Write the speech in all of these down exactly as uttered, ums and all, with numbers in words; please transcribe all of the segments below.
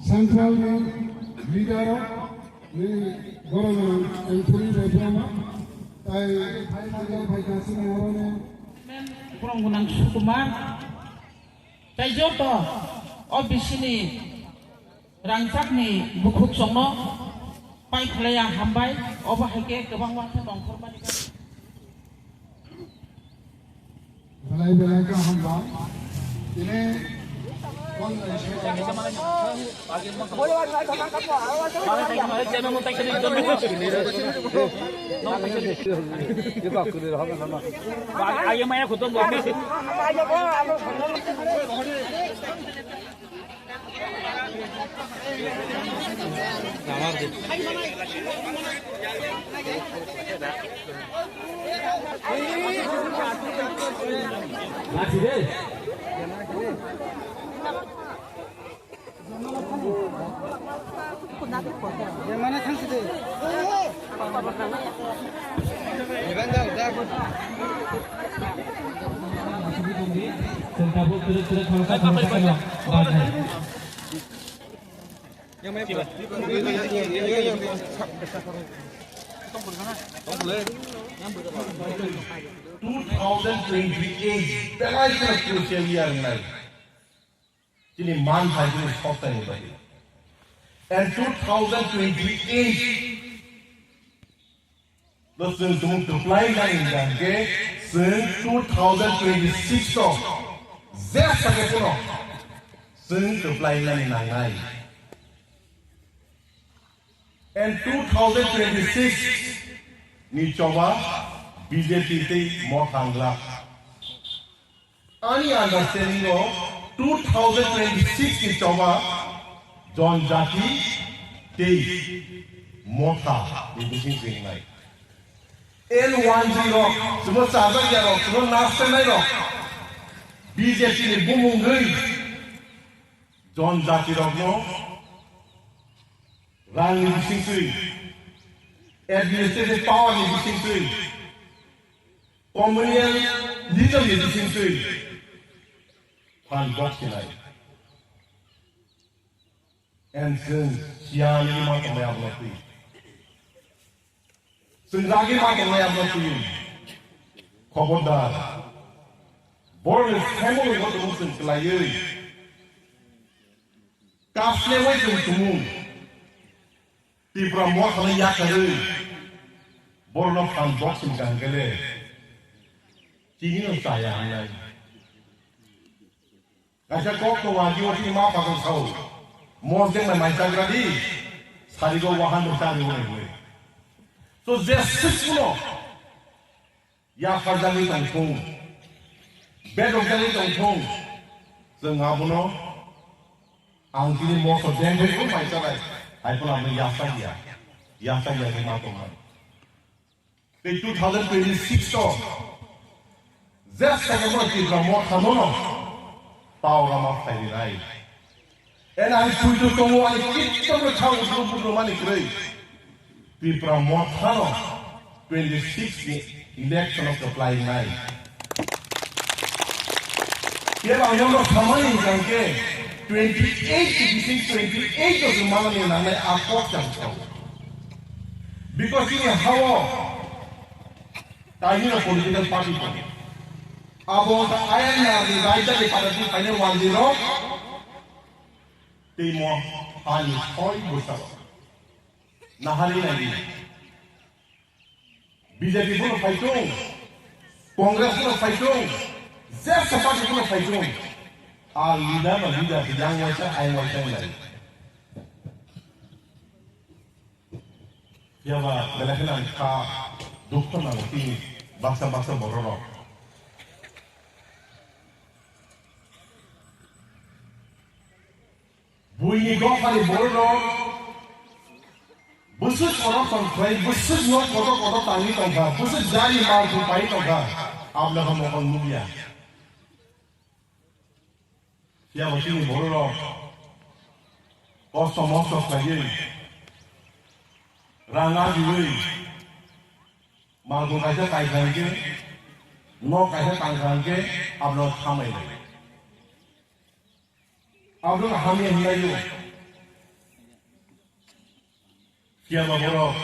Central ni leader rok ni borok rok Anthony Debbarma tai final bai kasini oro ni Borong gunang Sukumar tai joto o bisini rangchakni bukhuk chongno pai khlaiya hambai, obo hai khe kwbangma khe tongthormani. Belai belai kaham ba. Tini kon lai se Ayo maya khutbah. Two thousand twenty-eight belai kheno crucial year wngnai. Chini man hai chini soptani bai. And two thousand twenty-eight lo chwng tumung kwplai nani hwnkhe chwng two thousand twenty-six o jesa khe phano chwng kwplai nani nangnai. And two thousand twenty-six ni choba B J P tei Motha wngla. Ani understanding o two thousand twenty-six ni choba Jonjati tei Motha ni bising se wngnai. L one G rok, chwngno chajak ya rok, chwngno nas chenai rok, B J P ni bumung ri Jonjati rokno rang ni bising twi, administrative power ni bising twi, communal leader ni bising twi phan bok sinai. And chwng siya ni ma tongnai abo twi. Chwng ragi ma tongnai abo twi. Khobordar. Borok ni family bo tongo chwng kwlaiwi. Kasle wai chwng tumung. Tipra Motha no yakarwi borokno phan box ni kaham kele chini no chaya wngnai. Kaisa kok to wagi o chini ma pha sao. Mos de mai mai chagra di. Sari go wahan de chari wai wai. So je sik no. Yapharjagwi tongthung, bedokjagwi tongthung, chwng abono ang tini moso bengbai bo mai chanai, hai phano ang yasak ya, yasak ya hwnwi ma tongmani. Tei two thousand twenty-six o je sakhe bono Tipra Motha no pao rama phai rinai. Ena hai puitu tongo ani kitto no chao utro putro mani kwrwi. Tipra Motha no twenty-six ni election o kwplai nai. Kebo ang no samani hwnkhe twenty-eight ni bising twenty-eight o se manani nangnai a kok chang chao. Because ini hao taini no political party tongo. Abo wngkha ayang na ni raida ni party paine one zero. Tei mo hani hoi bwsalo. Nahari nai di. B J P bono phai tung, Congress bono phai tung, jesa party bono phai tung. A leader no leader yang waisa, ayang waisa nai. Yaba belai kheno ang kha dukho nango tini baksa baksa borok rok. Buini dophani borok rok bwswk corruption khlai, bwswk no kotor kotor tangwi tongkha, bwswk jari mal thum pai tongkha, abla kha mokol nukya. Phiya bo chini borok rok kosto mosto khlaiwi, rang arjiwi, malkhung kaisa kai kha hwnkhe, nok kaisa tang kha hwnkhe, abono thamai lai. Abono hamya hinlaio. Kiyaba borok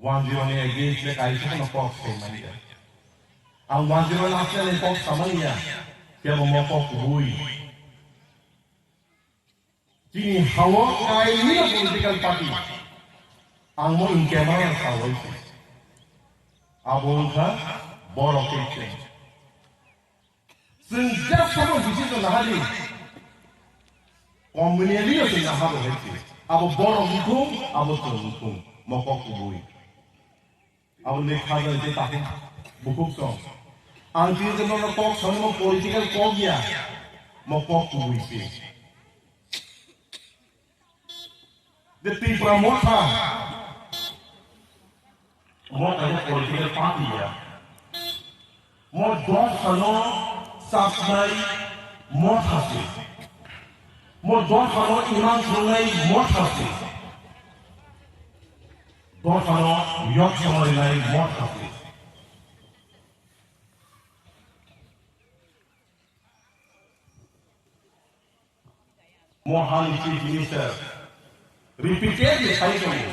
one zero ni against le kaisa no kok sai manya. Ang one zero ni asle ni kok samani ya. Kiyaba mo kok kubui. Chini hawo kainwi political party. Ang mo in camera sawai se. Abo wngkha borok khe. Chwng just samo decision nahadi. Combination nahabo hai se. Abo borok wngthung, abo chwng wngthung. Mo kok kubui. Abo le khaja je takhuk bukhuk song. Ang tini je nono kok songmo political kok ya. Mo kok kubui se. Je Tipra Motha. Mo kaisa political party ya. Mo dophano chapnai motha se. Mo dophano imang thungnai motha se. Dophano yok somorinai motha se. Mohani Chief Minister repeatedly sai tongo,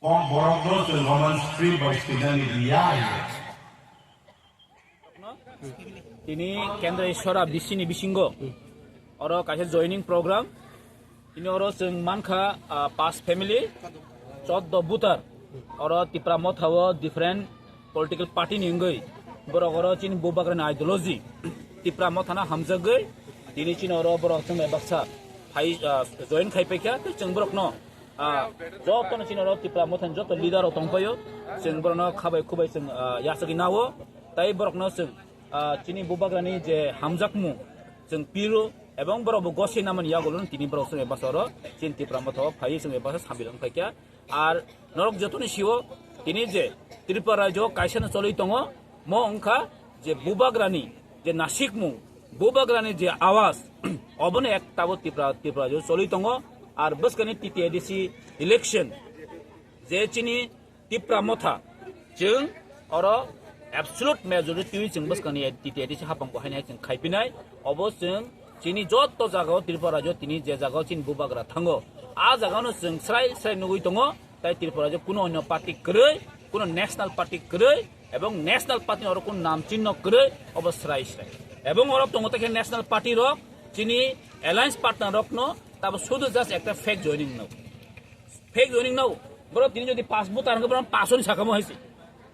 kok borokno chwng Roman script bai swinani riya hinwi. Tini Kendra Ishwara B C ni bisingo oro kaisa joining program. Tini oro chwng mankha, ah, pas family, choddo voter. Oro Tipra Motha o different political party ni wngwi borok oro chini Bubagrani ideology, Tipra Motha no hamjagwi tini chini oro borok chwng bai baksa phai, ah, join khai paikha, tei chwng borokno, ah, jotono chini oro Tipra Motha ni joto leader rok tongpaio, chwng borokno khabai khubai chwng, ah, yachagwi nao, tei borokno chwng, ah, chini Bubagrani je hamjakmung chwng piro, ebong borok bo goswi namani yagulo tini borok chwng bai baksa oro chini Tipra Motha o phaiwi chwng bai baksa sambil wng phaikha. Ar norok jotoni sio tini je Tripura rajyo kaisa no choli tongo, mo wngkha je Bubagrani je nasikmung, Bubagrani je awas, obono ek tabuk Tripura, Tripura rajyo choli tongo. Ar bwskani T T A D C election je chini Tipra Motha, chwng oro absolute majority wi chwng bwskangni T T A D C hapang bo haino hai chwng khaipinai. Obo chwng chini joto jagao Tripura rajyo tini je jagao chini Bubagra thango, a jagao no chwng srai srai nugwi tongo. Tai Tripura rajyo kuno onyo party kwrwi, kuno national party kwrwi, ebong national party ni oro kuno nam chinno kwrwi, obo srai srai. Ebong oro tongo tekhe national party rok, chini alliance partner rokno tabo sudu just ekta fake joining no. Fake joining no. Borok tini jodi pas voter hwnkhe borok pasoni sakamo hai se.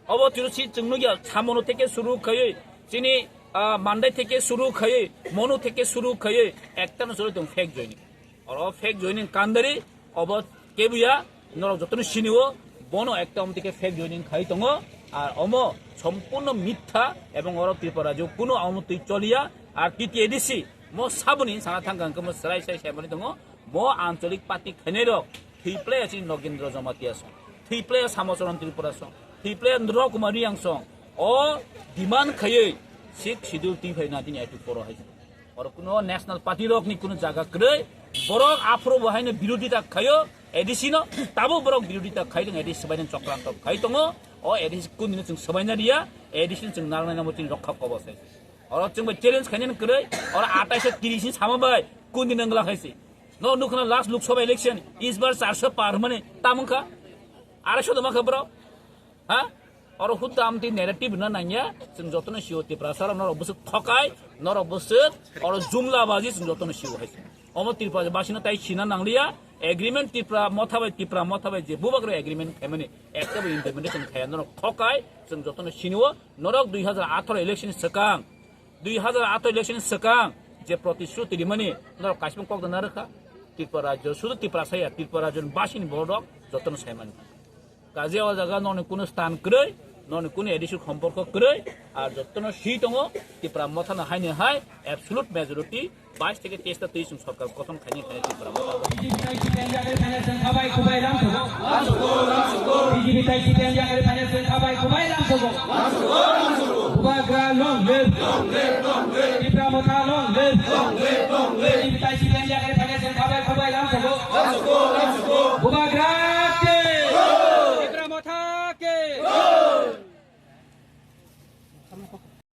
Obo tini si chwng nukya, Samono theke suru khaiwi, chini, ah, Mandai theke suru khaiwi, Monu theke suru khaiwi, ekta no choli tong fake joining. Oro fake joining kandari, obo kebuya, norok jotono sinio, bono ekta omtike fake joining khai tongo, ar omo sompurno mitha, ebong oro Tripura rajyo kuno omotwi choliya, ar T T A D C, mo saboni sana thangka hwnkhe mo srai srai saimani tongo, mo ancholik party khainai rok, thwi playa chini Nogendra Jamatia song, thwi playa Samocharan Tripura song, thwi playa Nro Kumar Reang song, o demand khaiwi sixth schedule twi phai nineteen eighty-four o hai. Oro kuno national party rok ni kuno jaga kwrwi, borok aphuru bo haino birodita khaio A D C no, tabo borok birodita khai tong A D C swbaina chokranto khai tongo, o A D C kundino chwng swbaina riya, A D C no chwng narwknai namo chini rokha kobo se. Oro chwng bai challenge khainani kwrwi, oro atais tris ni sama bai kundi nangla khaisi. No nukhna last Lok Sabha election, isbar charso par mani tamung kha. Arai so doma kha bro. Ha? Oro hutta amtwi narrative no nangya, chwng jotono sio Tiprasa rok norok bwswk thokai, norok bwswk oro jumla baji chwng jotono sio hai. Omo Tripura basino tai sina nangliya, agreement Tipra Motha bai, Tipra Motha bai je Bubagra agreement khaimani, ekta bo implementation khaya norok thokai, chwng jotono sinio, norok dui hazar atharo election swkang, dui hazar atharo election swkang je protishruti rimani norok kaisa kok da narwkha. Tripura rajyo, sudu Tiprasa ya, Tripura rajyoni basini borok jotono saimani. Kaje o jaga noni kuno stan kwrwi, noni kuno A D C somporko kwrwi, ar jotono si tongo, Tipra Mothano haini hai absolute majority bais theke teis ta twi chwng sorkar kothom khaini khaini Tipra Motha. B J P tai C P M yakri phane chwng khabai kubai lam thogo. B J P tai C P M yakri phane chwng khabai kubai lam thogo. Bubagra long live. Tipra Motha long live.